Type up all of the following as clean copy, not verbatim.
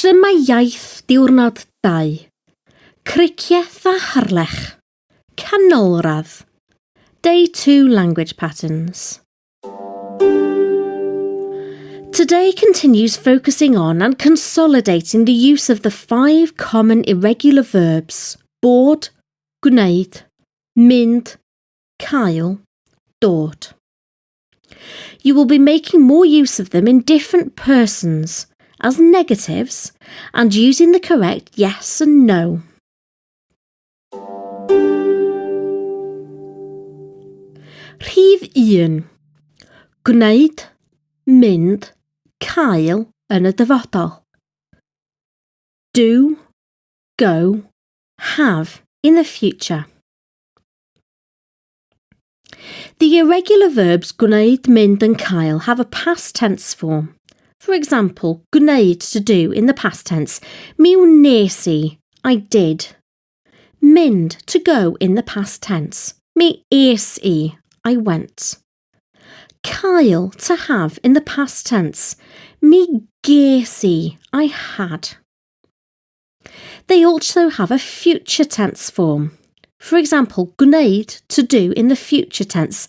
Patrymau iaith diwrnod 2. Cricieth a Harlech. Canolradd. Day 2 language patterns. Today continues focusing on and consolidating the use of the five common irregular verbs bod, gwneud, mynd, cael, dod. You will be making more use of them in different persons as negatives and using the correct yes and no. Rhif 1. Gwneud, mynd, cael yn y dyfodol. Do, go, have in the future. The irregular verbs gwneud, mynd and cael have a past tense form. For example, gwneud to do in the past tense, mi wnes i, I did. Mynd to go in the past tense, mi es i, I went. Cael to have in the past tense, mi ges i, I had. They also have a future tense form. For example, gwneud, to do in the future tense.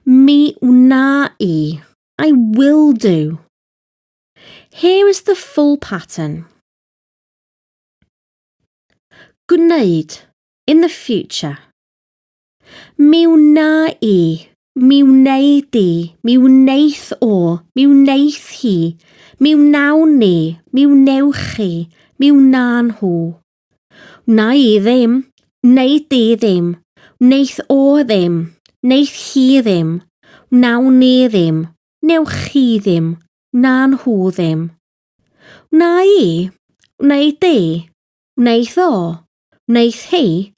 Mi wna i, I will do. Here is the full pattern. Gwneud, in the future. Mi wna i, mi wnei di, mi wneith o, mi wneith hi, mi wnawn ni, mi wnewch chi, mi wna nhw. Wna i ddim, wnei di ddim, wneith o ddim, wneith hi ddim, wnawn ni ddim, wnewch chi ddim, wna nhw ddim. Wna i, wnei di, wneith o, wneith hi,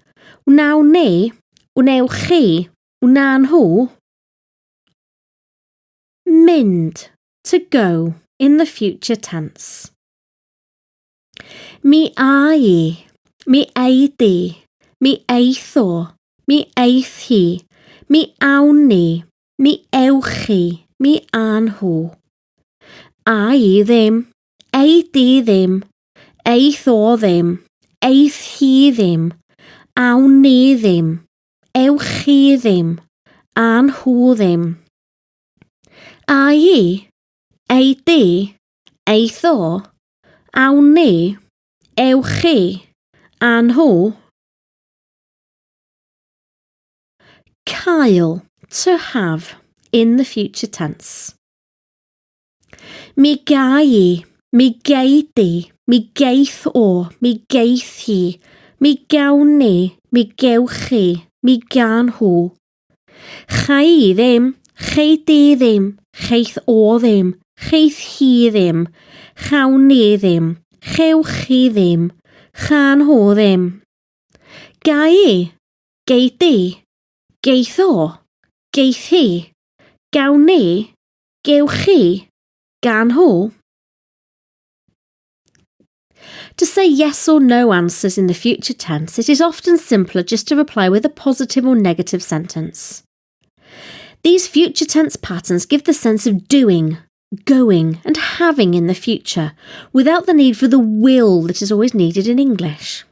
wnawn ni, wnewch chi, wna nhw. Mynd, to go, in the future tense. Mi a i, mi ei di, mi eith o, mi eith hi, mi awn ni, mi ewch chi, mi a nhw. A i ddim, ei di ddim, eith o ddim, eith hi ddim, awn ni ddim, ewch chi ddim, a nhw ddim. A i, ei di, eith o, awn ni, ewch chi, a nhw. Cael, to have, in the future tense. Mi ga i, mi gei di, mi geith o, mi geith hi, mi gawn ni, mi gewch chi, mi gan nhw. Cha i ddim, chei di ddim, cheith o ddim, cheith hi ddim, chawn ni ddim, chewch chi ddim, cha nhw ddim. Ga i, gei di, geith o, geith hi, gawn ni, gewch chi, gan nhw. To say yes or no answers in the future tense, it is often simpler just to reply with a positive or negative sentence. These future tense patterns give the sense of doing, going, and having in the future, without the need for the will that is always needed in English.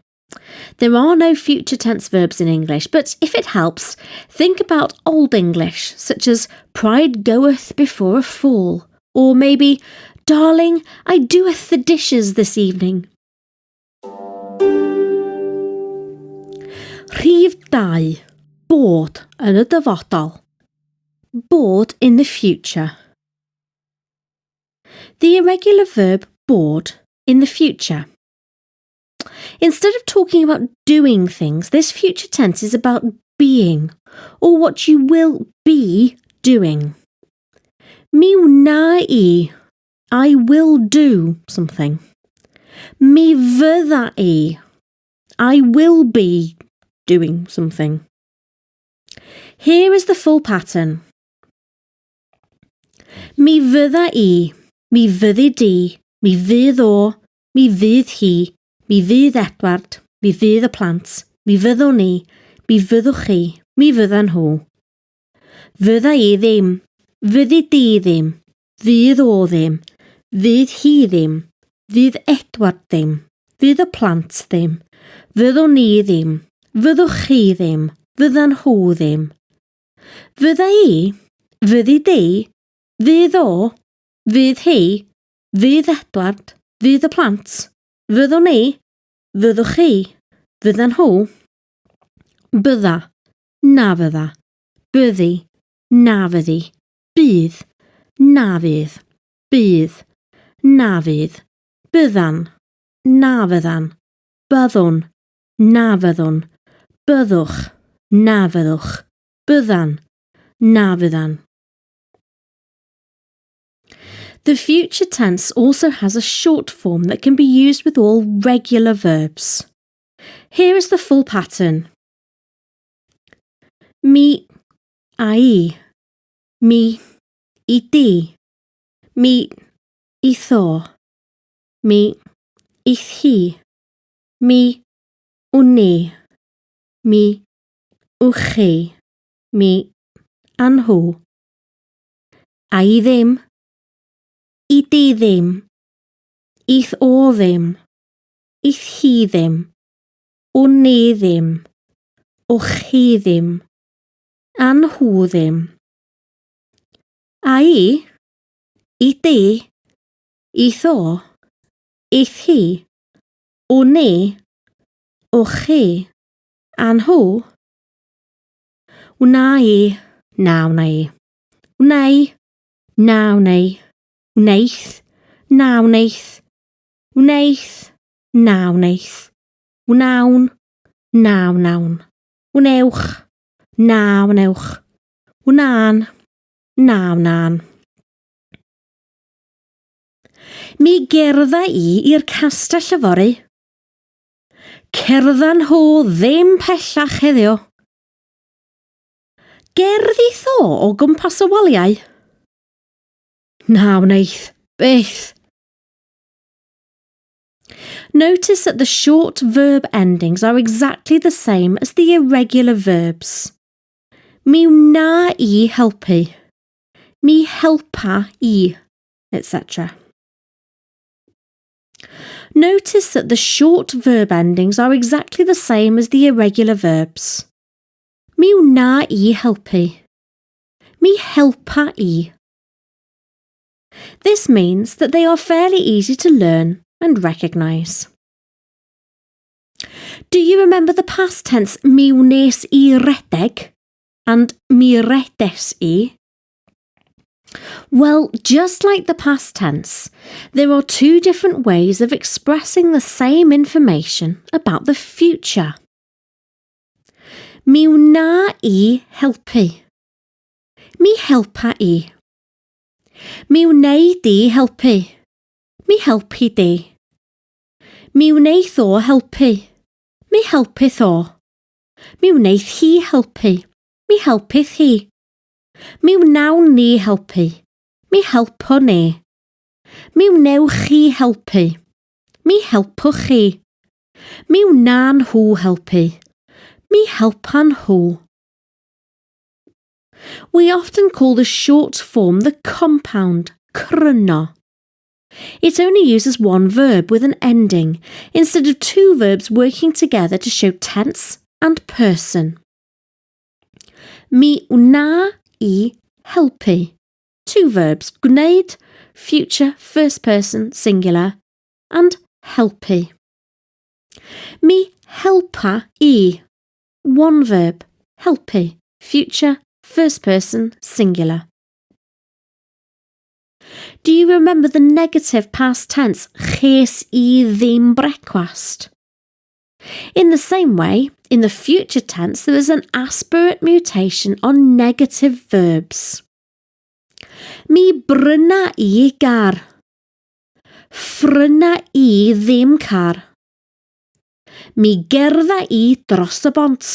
There are no future tense verbs in English, but if it helps, think about Old English, such as pride goeth before a fall, or maybe darling, I doeth the dishes this evening. Rhif 2. Bod yn y dyfodol. Bod in the future. The irregular verb bod in the future. Instead of talking about doing things, this future tense is about being, or what you will be doing. Mi wna i, I will do something. Mi fydda i, I will be doing something. Here is the full pattern. Mi fydda i, mi fyddi di, mi fydd o, mi fydd hi, mi fydd Edward, mi fydd y plant, mi fyddwn ni, mi fyddwch chi, mi fyddan nhw. Fydda i ddim, fyddi di ddim, fydd o ddim, fydd hi ddim, fydd Edward ddim, fydd y plant ddim, fyddwn ni ddim, fyddwch chi ddim, fyddan nhw ddim. Fydda i, fyddi di, fydd o, fydd hi, fydd Edward, fydd y plant, fyddwn ni, fyddwch chi, fyddan nhw. Bydda, na fydda, byddi, na fyddi, bydd, na fydd, bydd, na fydd, byddan, na fyddan, byddwn, na fyddwn, byddwch, na fyddwch, byddan, na fyddan. The future tense also has a short form that can be used with all regular verbs. Here is the full pattern. Mi a i. Mi i di. Mi i tho. Mi i'th hi. Mi wn i. Mi wch chi. Mi a nhw. A i ddim. I di ddim. I'th o ddim. I'th hi ddim. Wn i ddim. Wch chi ddim. A nhw ddim. A i. I di. I'th o. I'th hi. Wn i. Wch chi. A nhw. Wna i. Na wna i. Wnei. Na wnei. Wneith. Na wneith. Wneith. Na wneith. Wnawn. Na wnawn. Wnewch. Na wnewch. Wnân. Na wnân. Mi gerdda i i'r castell yfory. Cerdda nhw ddim pellach heddiw. Gerddith o o gwmpas y waliau? Na wneith, byth. Notice that the short verb endings are exactly the same as the irregular verbs. Mi wna i helpu. Mi helpa i, etc. Notice that the short verb endings are exactly the same as the irregular verbs. Mi wna i helpu. Mi helpa i. This means that they are fairly easy to learn and recognise. Do you remember the past tense mi wnes i redeg and mi redes i? Well, just like the past tense, there are two different ways of expressing the same information about the future. Mi wna i helpu. Mi helpa i. Mi wnei di helpu. Mi helpi di. Mi wneith o helpu. Mi helpith o. Mi wneith hi helpu. Mi helpith hi. Mi wnawn ni helpu. Mi helpwn ni. Mi wnewch chi helpu. Mi helpwch chi. Mi wna nhw helpu. Mi helpan nhw. We often call the short form the compound, cryno. It only uses one verb with an ending, instead of two verbs working together to show tense and person. Mi wna i helpu. Two verbs, gwneud, future, first person, singular, and helpu. Mi helpa i. One verb, helpu, future, first person, singular. Do you remember the negative past tense ches i ddim brecwast? In the same way, in the future tense, there is an aspirate mutation on negative verbs. Mi bryna i gar. Phryna i ddim car. Mi gerdda i dros y bont.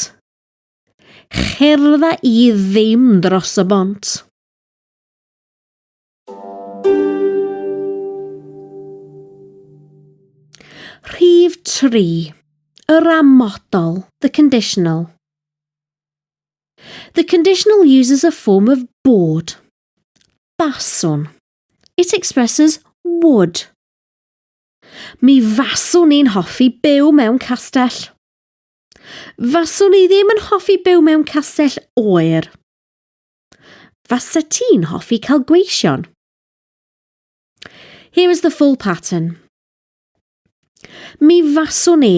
Cherdda i ddim dros y bont. Rhif 3. Yr amodol, the conditional. The conditional uses a form of bod. Baswn. It expresses would. Mi faswn i'n hoffi byw mewn castell. Faswn i ddim yn hoffi byw mewn castell oer. Fasa ti'n hoffi cael gweision? Here is the full pattern. Mi faswn i,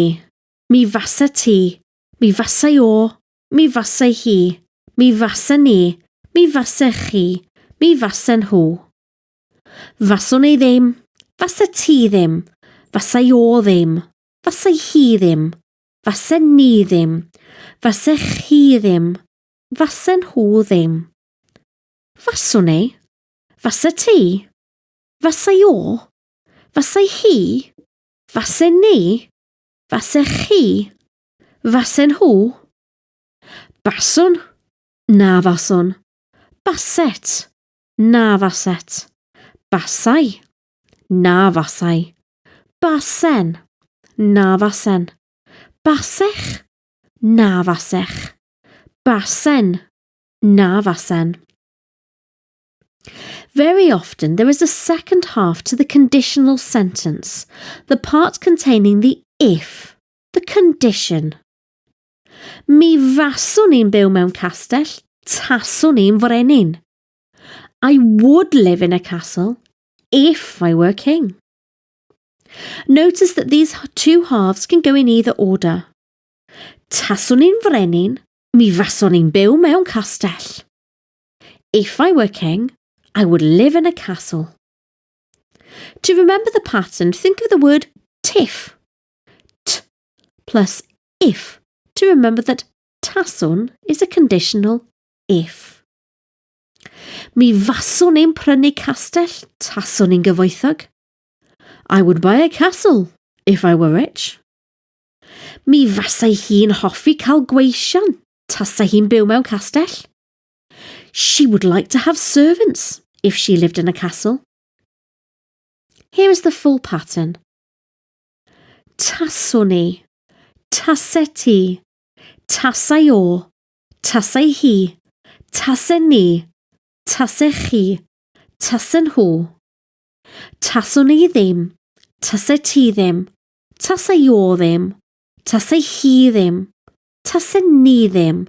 mi fasa ti, mi fasai o, mi fasai hi, mi fasa ni, mi fasa chi, mi fasa nhw. Faswn i ddim, fasa ti ddim, fasai o ddim, fasai hi ddim, fasa ni ddim, fasa chi ddim, Fasen nhw ddim. Faswn i. Fasa ti. Fasai o. Fasai hi. Fasen ni. Fasech chi. Fasen nhw. Baswn. Na faswn. Baset. Na faset. Basai. Na fasai. Basen. Na fasen. Basech. Na fasech. Basen. Na fasen. Very often there is a second half to the conditional sentence, the part containing the if, the condition. Mi faswn i'n byw mewn castell, taswn i'n frenin. I would live in a castle if I were king. Notice that these two halves can go in either order. Taswn i'n frenin, mi faswn i'n byw mewn castell. If I were king, I would live in a castle. To remember the pattern, think of the word tiff. T plus if to remember that taswn is a conditional if. Mi faswn i'n prynu castell, taswn i'n gyfoethog. I would buy a castle if I were rich. Mi fasai hi'n hoffi cael gweision, tasai hi'n byw mewn castell. She would like to have servants if she lived in a castle. Here is the full pattern. Taswn i, tase ti, tasai o, tasai hi, tasen ni, tase chi, tasen nhw. Taswn i ddim, tase ti ddim, tasai o ddim, tasai hi ddim, tasen ni ddim,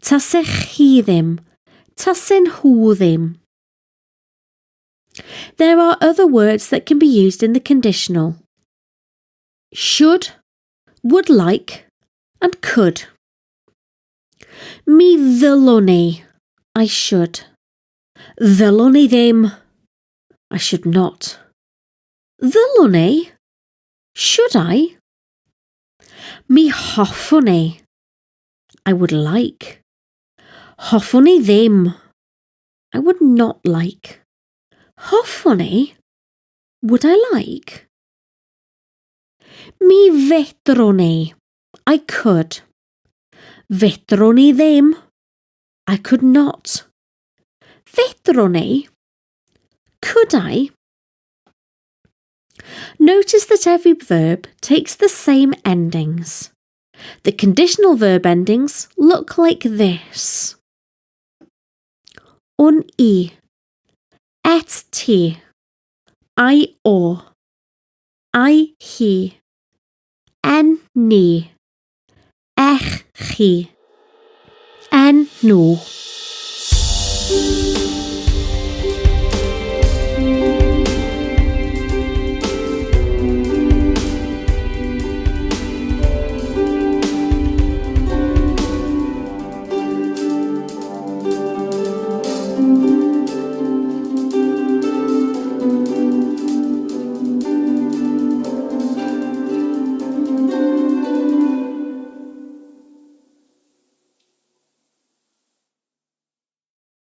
tase chi ddim, tasen nhw ddim. There are other words that can be used in the conditional. Should, would like, and could. Mi ddylwn i. I should. Ddylwn i ddim. I should not. Ddylwn i? Should I? Mi hoffwn i. I would like. Hoffwn i ddim. I would not like. Hoffwn i? Would I like? Mi fedrwn i. I could. Fedrwn i ddim. I could not. Fedrwn i? Could I? Notice that every verb takes the same endings. The conditional verb endings look like this. Un i. Et ti. I o. I hi. En ni. Ech chi. En nhw.